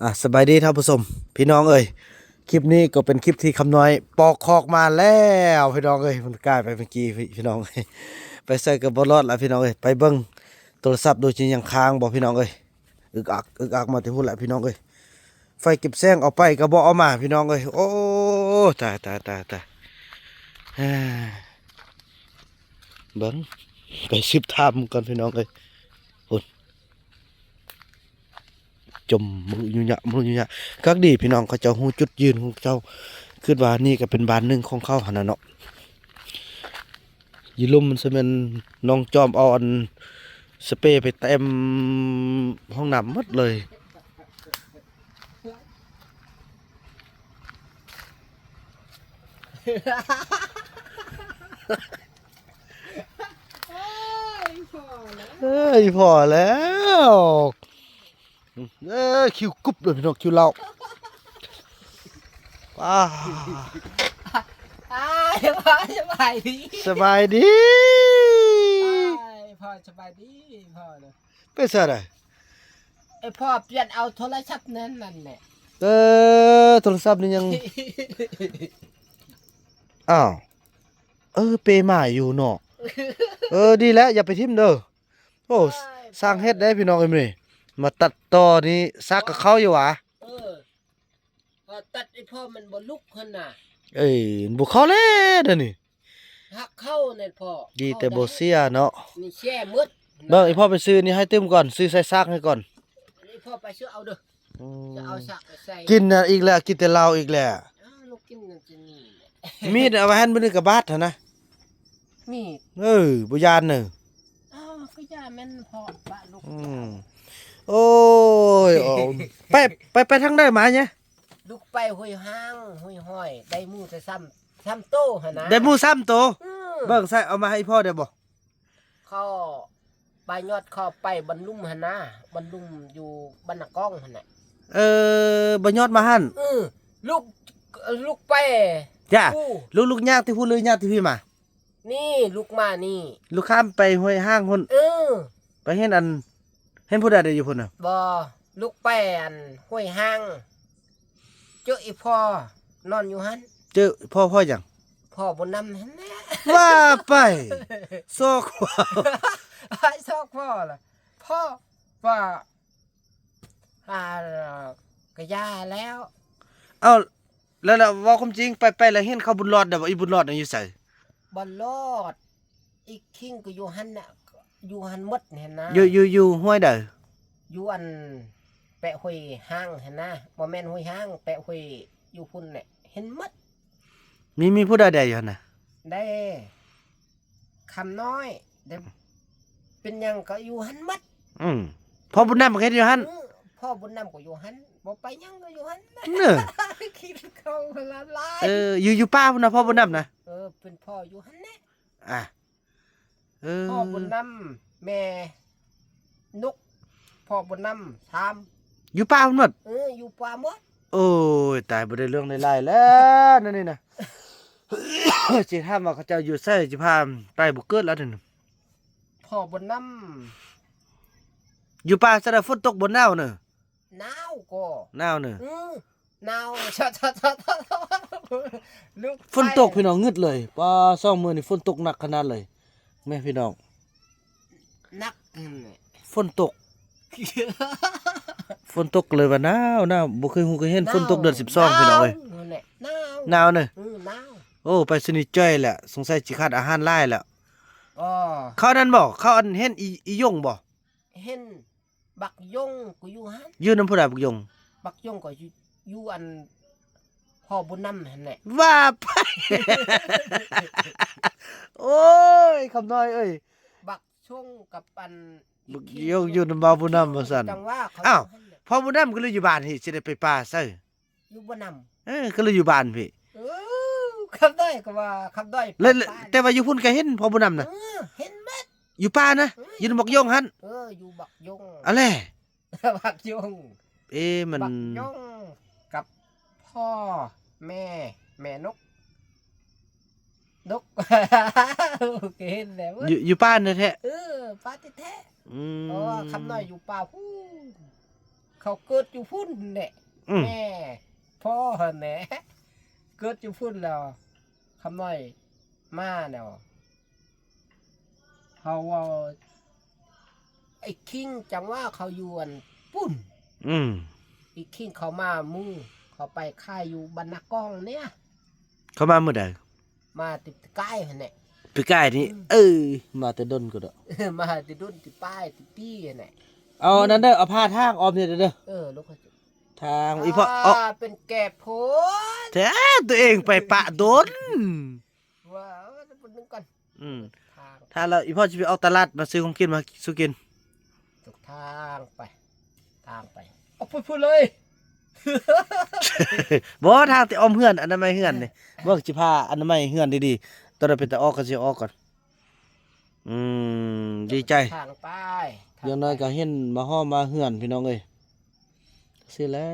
ອ່າ ສະບາຍດີທ່ານຜູ້ຊົມ ພີ່ນ້ອງເອີຍ, ຄລິບນີ້ກໍເປັນຄລິບທີ່ຄຳນ້ອຍປອກຄອກມາແລ້ວ ພີ່ນ້ອງເອີຍ. ມັນກາຍໄປເມື່ອກີ້ ພີ່ນ້ອງເອີຍ, ໄປໃສກໍບໍ່ລອດລະ ພີ່ນ້ອງເອີຍ. ໄປເບິ່ງໂທລະສັບດູ ຊິຍັງຄ້າງບໍ່ ພີ່ນ້ອງເອີຍ. ອຶກອັກ ອຶກອັກມາແຕ່ພຸ້ນແຫຼະ ພີ່ນ້ອງເອີຍ. ໄຟເກັບແສງເອົາໄປກໍບໍ່ເອົາມາ ພີ່ນ້ອງເອີຍ. ໂອ້ ຕາຍ ຕາຍ ຕາຍ ຕາຍ. ເບິ່ງ ໄປສືບຖາມກ່ອນ ພີ່ນ້ອງເອີຍ. ໂອ້ ຈົມມື້ຢູ່ຍະ ມື້ຢູ່ຍະ. ຄັກດີ ພີ່ນ້ອງ ເຂົາເຈົ້າຮູ້ຈຸດຢືນຂອງເຈົ້າ. ຄິດວ່ານີ້ກໍເປັນບ້ານໜຶ່ງຂອງເຂົາຫັ້ນນະເນາະ. ຢູ່ລຸ່ມມັນຊິແມ່ນນ້ອງຈອມເອົາອັນສະເປໄປເຕັມຫ້ອງນ້ຳໝົດເລີຍ. ເອີຍ ພໍແລ້ວ ເອີຍ ຄິວກຸບເລີຍ ພີ່ນ້ອງ ຄິວເຫຼົ້າ. ປ້າ ອ້າຍ ພໍ່ສະບາຍດີ ສະບາຍດີ ອ້າຍ ພໍ່ສະບາຍດີ ພໍ່ເດີ. ໄປໃສໄດ້? ໄອ້ພໍ່ປ່ຽນເອົາໂທລະສັບນັ້ນ ນັ້ນແຫຼະ. ເອີ ໂທລະສັບນີ້ຍັງ ອ້າວ ເອີ ເປໝາຍຢູ່ເນາະ. ເອີ ດີແລ້ວ ຢ່າໄປຖິ້ມເດີ. ໂອ້ ຊ່າງເຮັດໄດ້ພີ່ນ້ອງເອີຍ ມື້ນີ້ມາຕັດຕໍ່ນີ້ ສາກກັບເຂົ້າຢູ່ຫວາ? ເອີ ກໍຕັດໄອ້ພໍ່ມັນບໍ່ລຸກຫັ້ນນະ. ເອີຍ ບໍ່ເຂົ້າແລ້ວດຽວນີ້ ຫາກເຂົ້ານັ້ນພໍ່ ດີແຕ່ບໍ່ເສຍເນາະ. ນີ້ເສຍໝົດ. ເບິ່ງ ໄອ້ພໍ່ໄປຊື້ນີ້ໃຫ້ຕື່ມກ່ອນ ຊື້ໃສ່ສາກໃຫ້ກ່ອນ. ນີ້ພໍ່ໄປຊື້ເອົາເດີ. ອືມ ຈະເອົາສາກໄປໃສ່. ກິນນະອີກແລ້ວ ກິນແຕ່ເຫຼົ້າອີກແລ້ວ. ອ້າວ ລູກກິນນັ້ນຈະມີແຫຼະ. ມີດເອົາໄວ້ຫັ້ນ ມື້ນີ້ກະບາດຫັ້ນນະ. ມີດ ເອີ ບໍ່ຢ້ານເນີ. ອ້າວ ກະຢ້ານແມ່ນພໍ່ບາດລູກ. ອືມ ໂອ້ຍ ໂອ້ ໄປ ໄປ ໄປທາງໃດມາເນຍ? ລູກໄປຫ້ວຍຫ້າງ ຫ້ວຍຫ້ອຍ ໄດ້ໝູແຕ່ສາມ ສາມໂຕຫັ້ນນະ. ໄດ້ໝູສາມໂຕ. ອືມ ເບິ່ງໃສ່ ເອົາມາໃຫ້ພໍ່ໄດ້ບໍ່? ເຂົາປາຍຍອດ ເຂົາໄປບັນລຸມຫັ້ນນະ ບັນລຸມຢູ່ບ້ານນາກອງຫັ້ນນະ. ເອີ ບາຍຍອດມາຫັ້ນ. ເອີ ລູກ ລູກໄປ ຈ້າ ລູກ ລູກຍາກແຕ່ພຸ້ນ ຫຼືຍາກແຕ່ພີ້ມາ? ນີ້ ລູກມານີ້ ລູກຂ້າມໄປຫ້ວຍຫ້າງພຸ້ນ. ເອີ ໄປເຫັນອັນ ເຫັນຜູ້ໃດໄດ້ຢູ່ພຸ້ນນະ? ບໍ່ ລູກໄປອັນຫ້ວຍຫ້າງ ເຈີອີ່ພໍ່ນອນຢູ່ຫັ້ນ. ເຈີພໍ່ ພໍ່ຫຍັງ? ພໍ່ບຸນນຳຫັ້ນແຫຼະ. ວ່າໄປ ຊອກພໍ່ ຊອກພໍ່ລະ ພໍ່ວ່າ ອ່າ ກະຢ່າແລ້ວ. ເອົ້າ ແລ້ວ ແລ້ວເວົ້າຄວາມຈິງ ໄປ ໄປແລ້ວເຫັນເຂົາບຸນຫຼອດໄດ້ບໍ່? ອີ່ບຸນຫຼອດນັ້ນຢູ່ໃສ? ບຸນຫຼອດ ອີ່ຄິງກໍຢູ່ຫັ້ນນະ ຢູ່ຫັ້ນໝົດຫັ້ນນະ. ຢູ່ ຢູ່ ຢູ່ຫ້ວຍໃດ? ຢູ່ອັນແປະຫ້ວຍຫ້າງຫັ້ນນະ. ບໍ່ແມ່ນຫ້ວຍຫ້າງ ແປະຫ້ວຍຢູ່ພຸ້ນແຫຼະ ເຫັນໝົດ. ມີ ມີຜູ້ໃດແດ່ຢູ່ຫັ້ນນະ? ໄດ້ ຄຳນ້ອຍ ໄດ້ ເປັນຫຍັງກໍຢູ່ຫັ້ນໝົດ. ອືມ ພໍ່ບຸນນຳກໍເຮັດຢູ່ຫັ້ນ. ອື ພໍ່ບຸນນຳກໍຢູ່ຫັ້ນ ບໍ່ໄປຫຍັງກໍຢູ່ຫັ້ນ. ເນີ ຄິດເຂົາລະລາຍ. ເອີ ຢູ່ ຢູ່ປ່າພຸ້ນນະ ພໍ່ບຸນນຳນະ. ເອີ ເປັນພໍ່ຢູ່ຫັ້ນແຫຼະ. ອ່າ ເອີ ພໍ່ບຸນນຳ ແມ່ນົກ ພໍ່ບຸນນຳ ສາມ ຢູ່ປ່າໝົດ. ເອີ ຢູ່ປ່າໝົດ. ໂອ້ຍ ຕາຍ ບໍ່ໄດ້ເລື່ອງໄດ້ລາຍແລ້ວ ແນວນີ້ນະ. ຊິຖາມວ່າເຂົາເຈົ້າຢູ່ໃສ ຊິພາໄປບໍ່ເກີດແລ້ວນີ້. ພໍ່ບຸນນຳ ຢູ່ປ່າຊະໃດ ຝົນຕົກບໍ່ໜາວເນີ? ໜາວກໍ ໜາວເນີ. ອື ໜາວ. ຝົນຕົກ ພີ່ນ້ອງ ງຶດເລີຍ. ປ້າ ສອງມື້ນີ້ຝົນຕົກໜັກຂະໜາດເລີຍ ແມ່ພີ່ນ້ອງ. ໜັກຫັ້ນແຫຼະ ຝົນຕົກ ຝົນຕົກເລີຍວ່າໜາວ ໜາວ. ບໍ່ເຄີຍຮູ້ເຄີຍເຫັນ ຝົນຕົກເດືອນສິບສອງ ພີ່ນ້ອງເອີຍ. ໜາວແຫຼະ ໜາວ ໜາວເນີ. ອື ໜາວ. ໂອ້ ໄປຊະນີ້ຈ່ອຍແຫຼະ ສົງໄສຊິຂາດອາຫານຫຼາຍແຫຼະ. ອໍ ເຂົານັ້ນບໍ່ ເຂົາອັນເຫັນອີ່ ອີ່ຢົງບໍ່? ເຫັນ ບັກຢົງກໍຢູ່ຫັ້ນ. ຢູ່ນຳຜູ້ໃດບັກຢົງ? ບັກຢົງກໍຢູ່ ຢູ່ອັນພໍ່ບຸນນຳຫັ້ນແຫຼະ. ວ່າໄປ ໂອ້ຍ ຄຳນ້ອຍເອີຍ ບັກຊົງກັບອັນ ບັກຢົງຢູ່ນຳບ່າວບຸນນຳວ່າຊັ້ນ. ຈັ່ງວ່າເຂົາ ອ້າວ ຢູ່ຫັ້ນແຫຼະ. ພໍ່ບຸນນຳກໍເລີຍຢູ່ບ້ານພີ້ ຊິໄດ້ໄປປ່າໃສ? ຢູ່ບໍ່ນຳ. ເອີ ກໍເລີຍຢູ່ບ້ານພີ້. ເອີ ຄຳນ້ອຍກໍວ່າ ຄຳນ້ອຍ ແຕ່ວ່າຢູ່ພຸ້ນກໍເຫັນພໍ່ບຸນນຳນະ. ເອີ ເຫັນໝົດ ຢູ່ປ່ານະ. ເອີ ຢູ່ນຳບັກຢົງຫັ້ນ. ເອີ ຢູ່ບັກຢົງ ອັນແຫຼະ ບັກຢົງ. ເອ ມັນ ບັກຢົງກັບພໍ່ແມ່ ແມ່ນົກ ນົກ ເຫັນແລ້ວ. ຢູ່ ຢູ່ປ່າແທ້ໆ. ເອີ ປ່າແທ້ໆ. ອືມ ເພາະວ່າຄຳນ້ອຍຢູ່ປ່າພຸ້ນ. ເຂົາເກີດຢູ່ພຸ້ນແຫຼະ ອືມ ແມ່ພໍ່ຫັ້ນແຫຼະ ເກີດຢູ່ພຸ້ນແລ້ວ ຄຳນ້ອຍມາແລ້ວ ເຮົາເວົ້າ ໄອ້ຄິງຈັງຫວະເຂົາຢູ່ອັນປຸ້ນ ອືມ ໄອ້ຄິງເຂົາມາໝູ່ ເຂົາໄປຂາຍຢູ່ບ້ານນາກອງເນຍ ເຂົາມາມື້ໃດ? ມາແຕ່ປີກາຍຫັ້ນແຫຼະ ປີກາຍນີ້ ອືມ ເອີ ມາແຕ່ດົນກໍດອກ ມາແຕ່ດົນແຕ່ປາຍແຕ່ປີຫັ້ນແຫຼະ ເອົາອັນນັ້ນເດີ ເອົາຜ້າທາງອ້ອມນີ້ເດີ ເອີ ລູກ ທາງ ອີ່ພໍ່ ອໍ ເປັນແກ່ໂພດ ແທ້ ຕົວເອງໄປປະດົນ ວ່າ ເອີ ເປັນໜຶ່ງກ່ອນ ອືມ ທາງ ຖ້າລະ ອີ່ພໍ່ຊິໄປອອກຕະຫຼາດມາຊື້ຂອງກິນມາສູ່ກິນ ທຸກທາງໄປ ທາງໄປ ອອກພຸ້ນໆເລີຍ ບໍ່ ທາງທີ່ອ້ອມເຮືອນ ອະນາໄມເຮືອນນີ້ ເອີ ເບິ່ງຊິພາອະນາໄມເຮືອນດີໆ ຕອນໃດເປັນຕາອອກກໍຊິອອກກ່ອນ ອືມ ດີໃຈ ທາງໄປ ຢ່າງໜ້ອຍກໍເຫັນມາຮອດມາເຮືອນ ພີ່ນ້ອງເອີຍ ຊີ້ແຫຼະ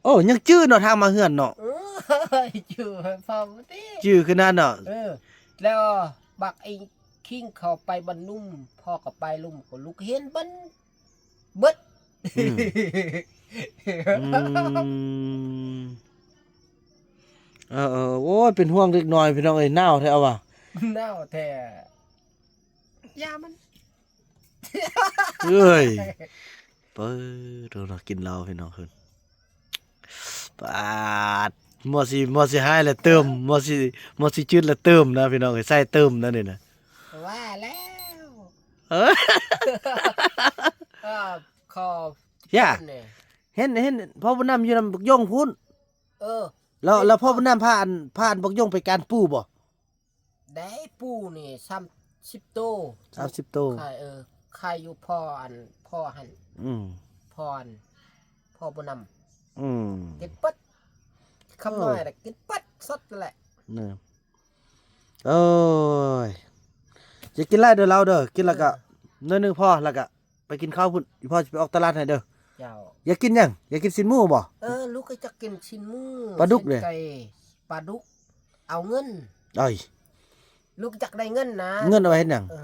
ໂອ້ ຍັງຈື່ເນາະ ທາງມາເຮືອນເນາະ ເອີ ຈື່ພໍ່ຕິ ຈື່ຄືນັ້ນເນາະ ເອີ ແລ້ວບັກໄອ້ຄິງເຂົາໄປບ້ານລຸ່ມ ພໍ່ກໍໄປລຸ່ມ ກໍລູກເຫັນເບິດ ອືມ ອືມ ເອີ ເອີ ໂອ້ຍ ເປັນຫ່ວງເດັກນ້ອຍ ພີ່ນ້ອງເອີຍ ໜາວແທ້ເອົາວ່າ ໜາວແທ້ ຢ່າມັນ ເອີຍ ເປີດເນາະ ກິນເຫຼົ້າພີ່ນ້ອງເອີຍ ປາດ ໝໍຊິ ໝໍຊິຫາຍແລ້ວເຕີມ ໝໍຊິ ໝໍຊິຈືດແລ້ວເຕີມນະພີ່ນ້ອງເອີຍ ໃສ່ເຕີມນະນີ້ນະ ວ່າແລ້ວ ເອີ ເອີ ຂໍ ຢ່າ ເຫັນ ເຫັນພໍ່ບຸນນຳຢູ່ນຳບັກຢົງພຸ້ນ ເອີ ແລ້ວ ແລ້ວພໍ່ບຸນນຳພາອັນ ພາອັນບັກຢົງໄປການປູບໍ່? ໄດ້ປູນີ້ສາມສິບໂຕ ສາມສິບໂຕ ຂາຍ ເອີ ຂາຍຢູ່ພໍ່ອັນ ພໍ່ຫັ້ນ ອືມ ພໍ່ອັນ ພໍ່ບຸນນຳ ອືມ ກິນເບິດ ຄຳນ້ອຍ ເອີ ລະກິນເບິດສົດແຫຼະ ເອີ ໂອ້ຍ ຢ່າກິນຫຼາຍເດີເຫຼົ້າເດີ ກິນແລ້ວກະ ເອີ ໜ້ອຍໜຶ່ງພໍ ແລ້ວກະ ໄປກິນເຂົ້າພຸ້ນ ອີ່ພໍ່ຊິໄປອອກຕະຫຼາດໃຫ້ເດີ ເຈົ້າ ຢາກກິນຫຍັງ? ຢາກກິນຊີ້ນໝູບໍ່? ເອີ ລູກກໍຢາກກິນຊີ້ນໝູ ປາດຸກເດ້ ຊີ້ນໄກ່ ປາດຸກ ເອົາເງິນ ເອີຍ ລູກຢາກໄດ້ເງິນນະ ເງິນເອົາໄວ້ເຮັດຫຍັງ? ເອີ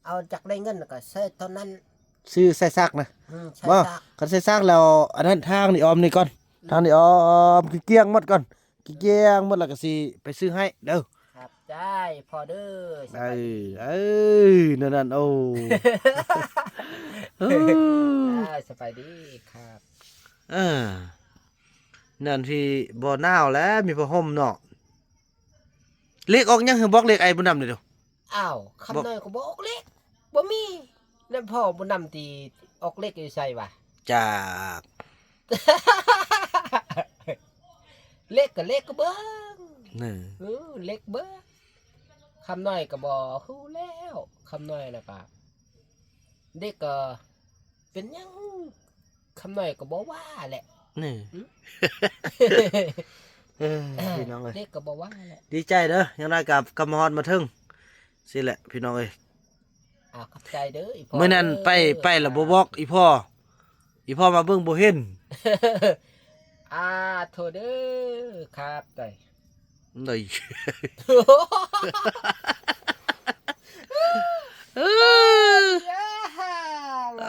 ເອົາ ຢາກໄດ້ເງິນກໍໃຊ້ເທົ່ານັ້ນ ຊື້ໃສ່ຊາກນະ ອືມ ໃສ່ຊາກ ບໍ່ ຄັນໃສ່ຊາກແລ້ວ ອັນນັ້ນ ທາງນີ້ອ້ອມນີ້ກ່ອນ ອືມ ທາງນີ້ອ້ອມ ກຽງໝົດກ່ອນ ກຽງໝົດແລ້ວກໍຊິໄປຊື້ໃຫ້ເດີ ຂອບໃຈພໍ່ເດີ ສະບາຍດີ ເອີ ເອີ ນັ້ນໆ ໂອ້ ເອີ ສະບາຍດີຄັບ ເອີ ນັ້ນທີ່ບໍ່ໜາວແລ້ວ ມີຜ້າຫົ່ມເນາະ ເລກອອກຫຍັງ? ຄືບອກເລກອ້າຍບຸນນຳນີ້ດູ ອ້າວ ຄຳນ້ອຍກໍບໍ່ອອກເລກ ບໍ່ມີ ແລ້ວພໍ່ບຸນນຳຕິອອກເລກຢູ່ໃສວະ? ຈາກ ເລກກໍເລກກໍເບິ່ງ ເອີ ເລກເບິ່ງ ຄຳນ້ອຍກໍບໍ່ຮູ້ແລ້ວ ຄຳນ້ອຍນະກະ ເດັກກໍເປັນຫຍັງ ຄຳນ້ອຍກໍບໍ່ວ່າແຫຼະ ນີ້ ອືມ ເອີ ພີ່ນ້ອງເອີຍ ເດັກກໍບໍ່ວ່າແຫຼະ ດີໃຈເດີ ຢ່າງໃດກໍກັບມາຮອດມາເຖິງ ຊີ້ແຫຼະພີ່ນ້ອງເອີຍ ອ້າວ ຂອບໃຈເດີອີ່ພໍ່ ມື້ນັ້ນໄປ ເອີ ໄປແລ້ວບໍ່ບອກອີ່ພໍ່ ອີ່ພໍ່ມາເບິ່ງບໍ່ເຫັນ ອາ ໂທເດີ ຂອບໃຈ ໄດ້ ເອີ ຢ່າຫາ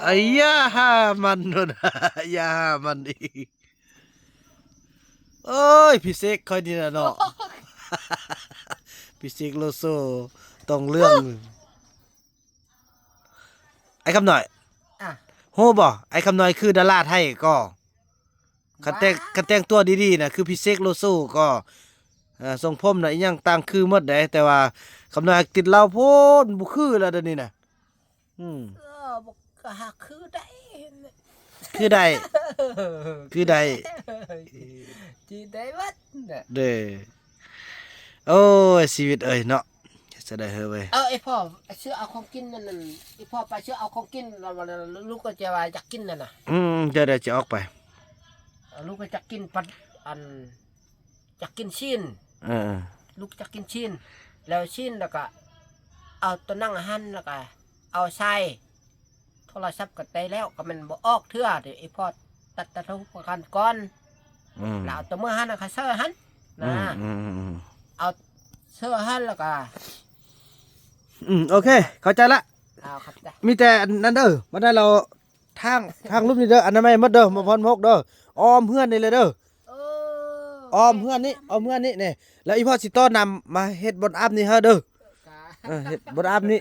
ໄອ້ຢ່າຫາມັນໂດນ ຢ່າຫາມັນອີກ ໂອ້ຍ ພິເສກຂ້ອຍນີ້ລະເນາະ ພິເສກໂລໂຊ ຕ້ອງເລື່ອງ ອ້າຍຄຳນ້ອຍ ອະ ຮູ້ບໍ່? ອ້າຍຄຳນ້ອຍຄືດາລາໄທກໍ ຄັນແຕ່ງ ຄັນແຕ່ງຕົວດີໆນະ ຄືພິເສກໂລໂຊກໍ ເອີ ຊົງຜົມນະ ອີ່ຫຍັງຕ່າງຄືໝົດເດ້ ແຕ່ວ່າຄຳນ້ອຍຕິດເຫຼົ້າໂພດ ບໍ່ຄືແລ້ວດຽວນີ້ນະ ອືມ ເອີ ບໍ່ ກໍຫາຄືໄດ້ ຄືໄດ້ ຄືໄດ້ ຈີໄດ້ເບິດນະ ເດ້ ໂອ້ຍ ຊີວິດເອີຍເນາະ ຈະໄດ້ເຮີເວີຍ ເອີ ອີ່ພໍ່ ຊື້ເອົາຂອງກິນນັ້ນ ອີ່ພໍ່ໄປຊື້ເອົາຂອງກິນ ແລ້ວລູກກໍຈະວ່າຢາກກິນນັ້ນນະ ອືມ ເດີໆ ຈະອອກໄປ ເອີ ລູກກໍຢາກກິນປັດ ອັນ ຢາກກິນຊີ້ນ ເອີໆ ລູກຢາກກິນຊີ້ນ ແລ້ວຊີ້ນ ແລ້ວກະເອົາໂຕໜັງຫັ້ນ ແລ້ວກະເອົາໃສ່ໂທລະສັບກໍໄດ້ແລ້ວ ກໍແມ່ນບໍ່ອອກເທື່ອ ດຽວອີ່ພໍ່ຕັດ ຕັດຮູບກັນກ່ອນ ອືມ ແລ້ວເອົາໂຕມື້ຫັ້ນນະ ຂ້ອຍເຊີຫັ້ນນະ ອືມໆໆ ເອົາເຊີຫັ້ນ ແລ້ວກະ ອືມ ໂອເຄ ເຂົ້າໃຈລະ ອ້າວ ຂອບໃຈ ມີແຕ່ອັນນັ້ນເດີ ບັດນັ້ນແລ້ວ ທາງ ທາງລຸ່ມນີ້ເດີ ອະນາໄມໝົດເດີ ບໍ່ພອນໝົກເດີ ອ້ອມເຮືອນນີ້ເລີຍເດີ ເອີ ອ້ອມເຮືອນນີ້ ອ້ອມເຮືອນນີ້ນີ້ ແລ້ວອີພໍ່ຊິຕໍ່ນ້ຳມາເຮັດບ່ອນອາບນີ້ໃຫ້ເດີ ເອີ ເຮັດບ່ອນອາບນີ້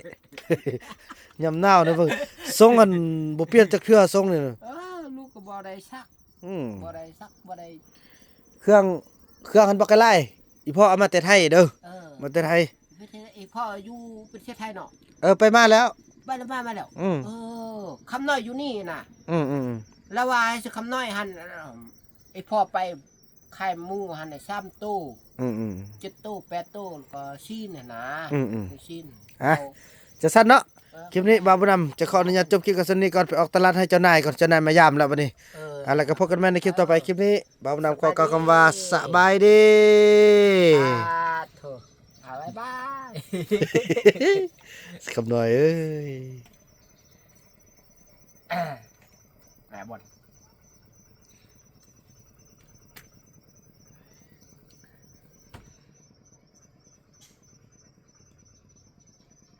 ຍາມໜາວນະເບິ່ງ ຊົງອັນບໍ່ປ່ຽນຈັກເທື່ອຊົງນີ້ ເອີ ລູກກໍບໍ່ໄດ້ຊັກ ອືມ ບໍ່ໄດ້ຊັກ ບໍ່ໄດ້ ເຄື່ອງ ເຄື່ອງຫັ້ນບັກກະຫຼາຍ ອີພໍ່ເອົາມາແຕ່ໄທເດີ ເອີ ມາແຕ່ໄທ ປະເທດ ອີພໍ່ຢູ່ປະເທດໄທເນາະ ເອີ ໄປມາແລ້ວ ໄປແລ້ວ ມາ ມາແລ້ວ ອືມ ເອີ ຄຳນ້ອຍຢູ່ນີ້ນະ ອືມໆໆ ລາວວ່າໃຫ້ຊື້ຄຳນ້ອຍຫັ້ນ ອີພໍ່ໄປຂາຍໝູຫັ້ນນະ ສາມໂຕ ອືມໆ ເຈັດໂຕ ແປດໂຕ ແລ້ວກໍຊີ້ນຫັ້ນນະ ອືມໆ ຊີ້ນ ອ່ະ ເອົາ ຈັ່ງຊັ້ນເນາະ ເອີ ຄລິບນີ້ບ່າວບຸນນຳຈະຂໍອະນຸຍາດຈົບຄລິບກັນສ່ຳນີ້ກ່ອນ ໄປອອກຕະຫຼາດໃຫ້ເຈົ້ານາຍກ່ອນ ເຈົ້ານາຍມາຢາມແລ້ວບັດນີ້ ເອີ ອ່າ ແລ້ວກໍພົບກັນໃໝ່ໃນຄລິບຕໍ່ໄປ ຄລິບນີ້ບ່າວບຸນນຳຂໍກ່າວຄຳວ່າ ສະບາຍດີ ສະບາຍດີ ສາທຸ ອ່າ ບາຍບາຍ ຄຳນ້ອຍເອີຍ ແມ່ບ່ອນ